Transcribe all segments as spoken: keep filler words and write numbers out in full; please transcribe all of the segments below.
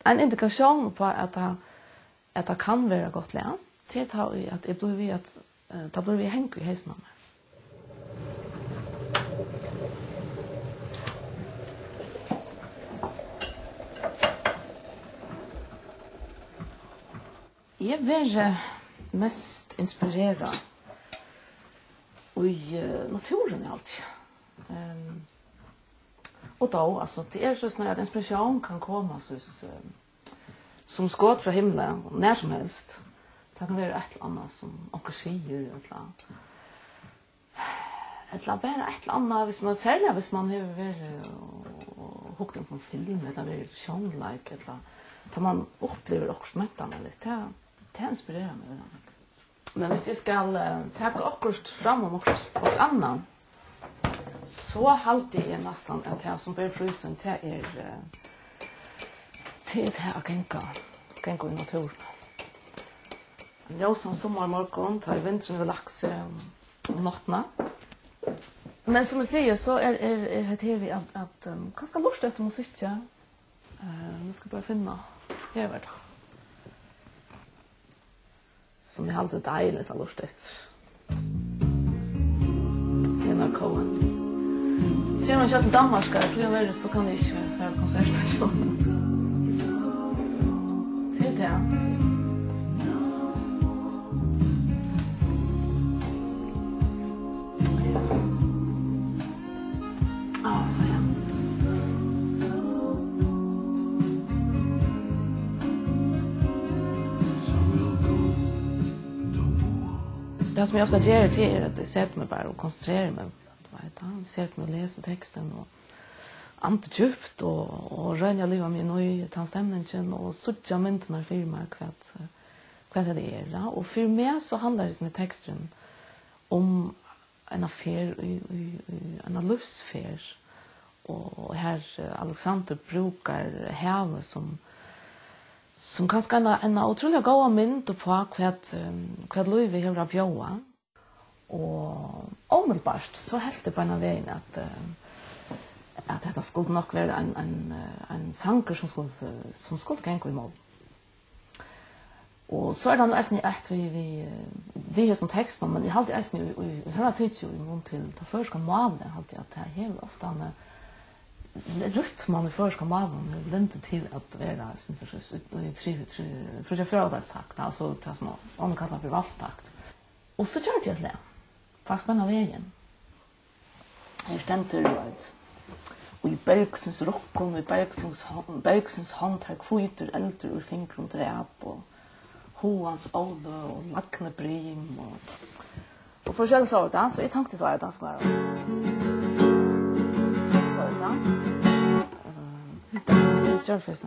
Ein indikatión uppá, at tað, at tað kann vera gott lag, tað er tá, ið at eg blívi við at, eh, tað blívur við at hanga í heysinum á mær. Eg verði mest inspirerað í, eh, náttúruni, haldi eg. Ehm, og tó, altso, tað er so, at inspiratión kann koma, so, ehm, sum skot frá himli, nær sum helst. Tað kann vera eitt ella annað, sum onkur sigur, ella, ella bara eitt ella annað, hvis man, serliga hvis man hevur verið og, og hugt um film, ella verið sjónleik, ella tá man upplivir okkurt mentanarligt, tað, tað inspirerar meg veldig nógv. Men hvis eg skal, eh, taka okkurt fram um okkurt, okkurt annað, so haldi eg næstan, at tað, sum ber prísin, tað er, eh, tað er tað at ganga, ganga í náttúruni. Ein ljósan summarmorgun, tá ið vindurin hevur lagt seg um náttina. Men sum eg sigi, so er, er, er hetta her við at, at, um, kanska lurta eftir musikki. Eh, nú skal eg bara finna, her var tað. Sum eg haldi er deiligt at lurta eftir. Leonard Cohen. Kemur hann ikki til Danmarkar, tí hann verður, so kann eg ikki fara á konsert, veit eg. Tað er tað. Ja. Ah, ja. Tað, sum eg ofta geri, tað er, at eg seti meg bara og konsentreri meg, tú veit, ja. Eg seti meg og lesi tekstin og andi djúpt og, og royni at liva meg inn í tann stemningin og síggja myndirnar fyri mær, hvat, hvat hetta er, ja. Og fyri meg so handlar hesin teksturin um eina ferð í, í, í, eina lívsferð, og har, eh, Alexander brúkar havið sum, sum kanska eina, eina ótrúliga góða mynd uppá, hvat, ehm, hvat lívið hevur at bjóða. Og umiddelbart so helt eg beinan vegin, at, eh, at hetta skuldi nokk vera ein, ein, eh, ein sangur, sum skuldi, sum skuldi ganga í mál. Og so er tað nú eisini eitt við, við, við hesum tekstunum, men eg haldi eisini í, í, í hendan tíð, í mun til tað føroyska málið, haldi eg, at tað hevur ofta, eh, rytman í føroyska málinum hevur lyndi til at vera, sindur so í, í trí-, trí-, tríggja fjórðungstakt, altso tað, sum onnur kalla fyri valstakt. Og so gjørdi eg eitt lag. Faktiskt beinan vegin. Her stendur, tú veit, í bergsins rokkum, í bergsins hon-, bergsins hond, har hvítur eldur úr fingrum drap, og hugans óløg og lagni brim, og, og forskelligt sovorðið, so eg tonkti tá, at tað skuldi vera. So, so, so. Altso, Gjør fyrst.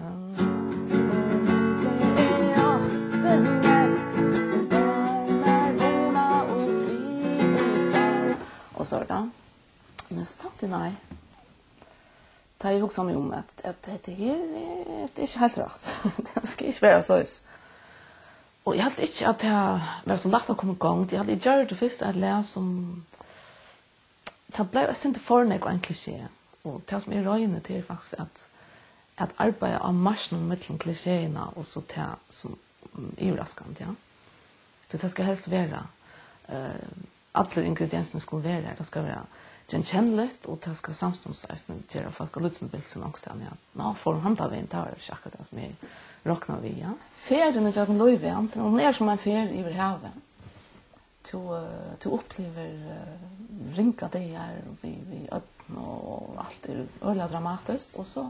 Og so er tað. Men so tenkti eg, nei. Tá eg hugsaði meg um, at, at hetta her, eh, hetta er ikki heilt rætt. Tað skal ikki vera soleiðis. Og eg helt ikki, at tað var so lætt at koma í gongd. Eg helt, eg gjørdi fyrst eitt lag, sum tað bleiv eitt sindur for nógv ein klisjé, og tað, sum eg royni, tað er faktiskt at, at arbeiða á markinum millum klisjéina og so tað, sum, mm, yvirraskandi, ja. Tí tað skal helst vera, eh, allir ingrediensirnir skulu vera har. Tað skal vera genkenniligt, og tað skal samstundis eisini gera fólk eitt lítið sindur bilsin onkustaðni, ja. Ná, fór hon handan vegin, tað var ikki akkurát tað, sum eg roknaði við, ja. Ferðin ígjøgnum lívið, ja, hon er sum ein ferð yvir havið. Tú, eh, tú upplivir, eh, ringar dagar við, við ódn, og alt er øgiliga dramatiskt, og so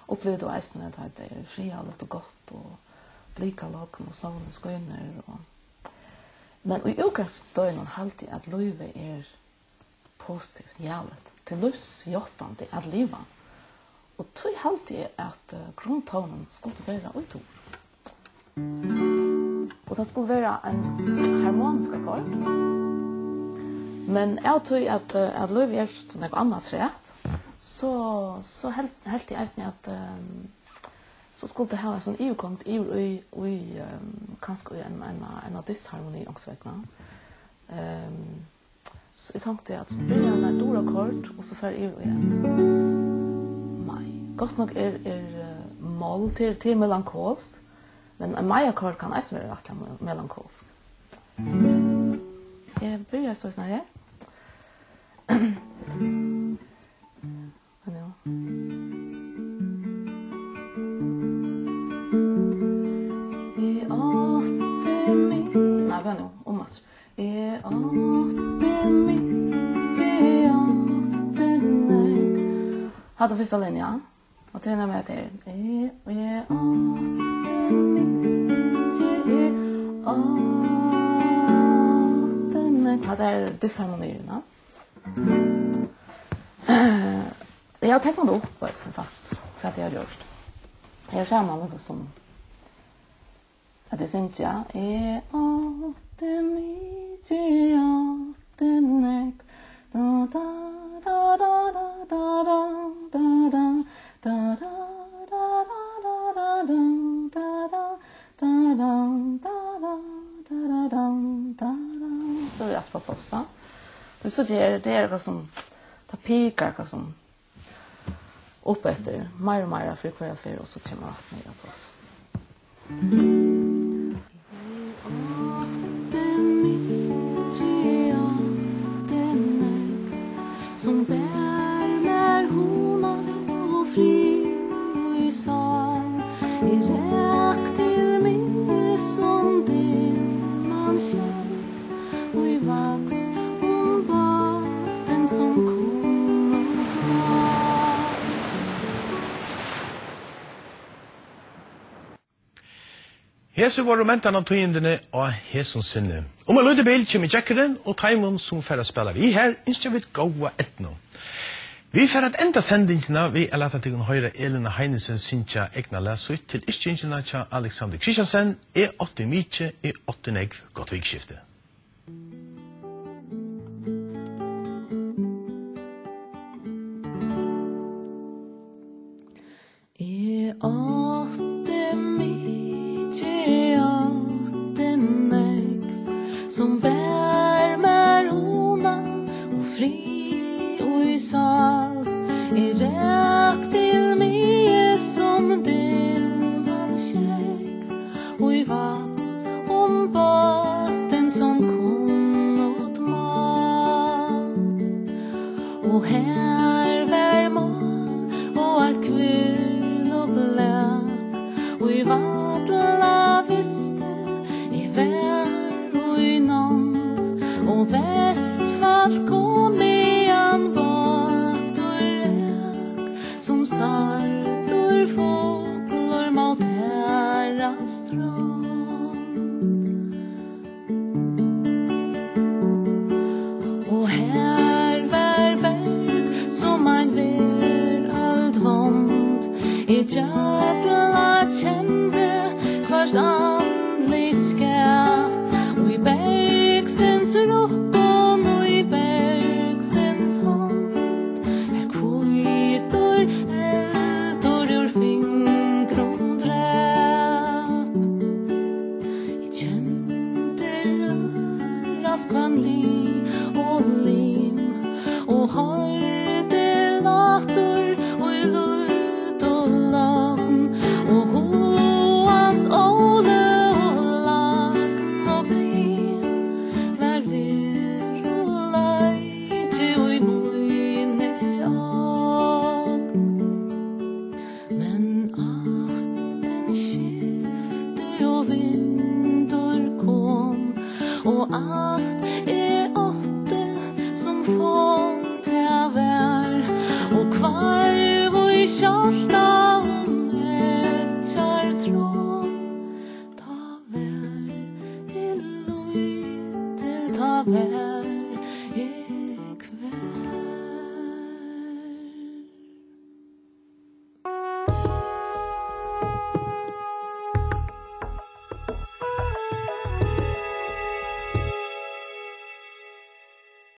upplivir tú eisini, at tað er friðarligt og gott og blikalogn og sólin skínur og, men í útgangsstøðinum haldi eg, at lívið er positivt, jaligt, til lívs játtandi at liva. Og tí haldi eg, at, eh, grundtónin skuldi vera í dur. Og tað skuldi vera ein harmonisk akkord. Men av tí at, eh, at lívið er so nógv annað afturat, so, so helt, helt eg eisini, at, ehm, so skuldi tað hava ein sånn yvirgongd yvir í, í, ehm, kanska í ein, ein, ein disharmoni onkustaðni. Ehm, so eg tonkti at byrja við einum dur-akkord, og so fara yvir í ein mai. Gott nokk er, er, eh, Moll til, til melankolsk, men ein meiakord kann eisini vera rættiliga me-, melankolsk. Eg byrji so snart her. Hvat nú? Eg átti mi-, nei, hvat nú? Umaftur. Eg átti mikið, eg átti nógv. Hatta er fyrsta linja. Og tað er, hvat er, eg, eg átti mikið, eg átti nógv. Hatta er disharmoniin, ja. Eh, eg havi teknað tað upp, eisini, faktiskt, hvat eg havi gjørt. Eg havi saman nakað sum at eg syngi, ja. Eg átti mikið, eg átti nógv. Da, da, da, da. So er alt på pláss, ja. Tú síggja her, tað er nakað sum, tað pikar nakað sum upp eftir, meira og meira fyri hvørja ferð, og so kemur vatnið á pláss. Eg átti mikið, eg átti nógv, sum bar mær hugna og frið í sál. Eg rak til mig sum dimman skjót, ið vaks um bátin sum kunnugt var. Hesi vóru mentanartíðindini á hesum sinni. Um eitt lítið bil kemur Gekkurin, og teimum, sum fara at spæla við her, ynskja vit góða eydnu. Vit fara at enda sendingina við at lata tykkum hoyra Elina Heinesen syngja egna lag sítt til yrkingina hjá Alexander Christiansen, Eg átti mikið, eg átti nógv. Gott vikuskifti. Eg átti mikið, eg átti nógv, sum bar mær hugna og frið í sál. Eg rak til mig sum dimman skjót, ið vaks um bátin sum kunnugt mál. Og her var mál og eitt hvílublak, ið valla visti eg var í nánd, og vestfall kom meðan bátur rak, sum særdur fuglur má tærast strond. Og her var berg, sum ein verald vond, eg gjølla kendi hvørt andlitsskap, í bergsins rokkum, í bergsins hond, er hvítur eldur úr fingrum drap. Eg kendi rørast hvønn lim og lim, og hoyrdi látur í lýt og logn, og hugans óli og lagn og brim var veruleiki í míni ogn. Men ættin skifti og vindur kom, og alt eg átti sum fón tað var, og hvarv í skjálvta um eggjartrón. Tá var eg lítil, tá var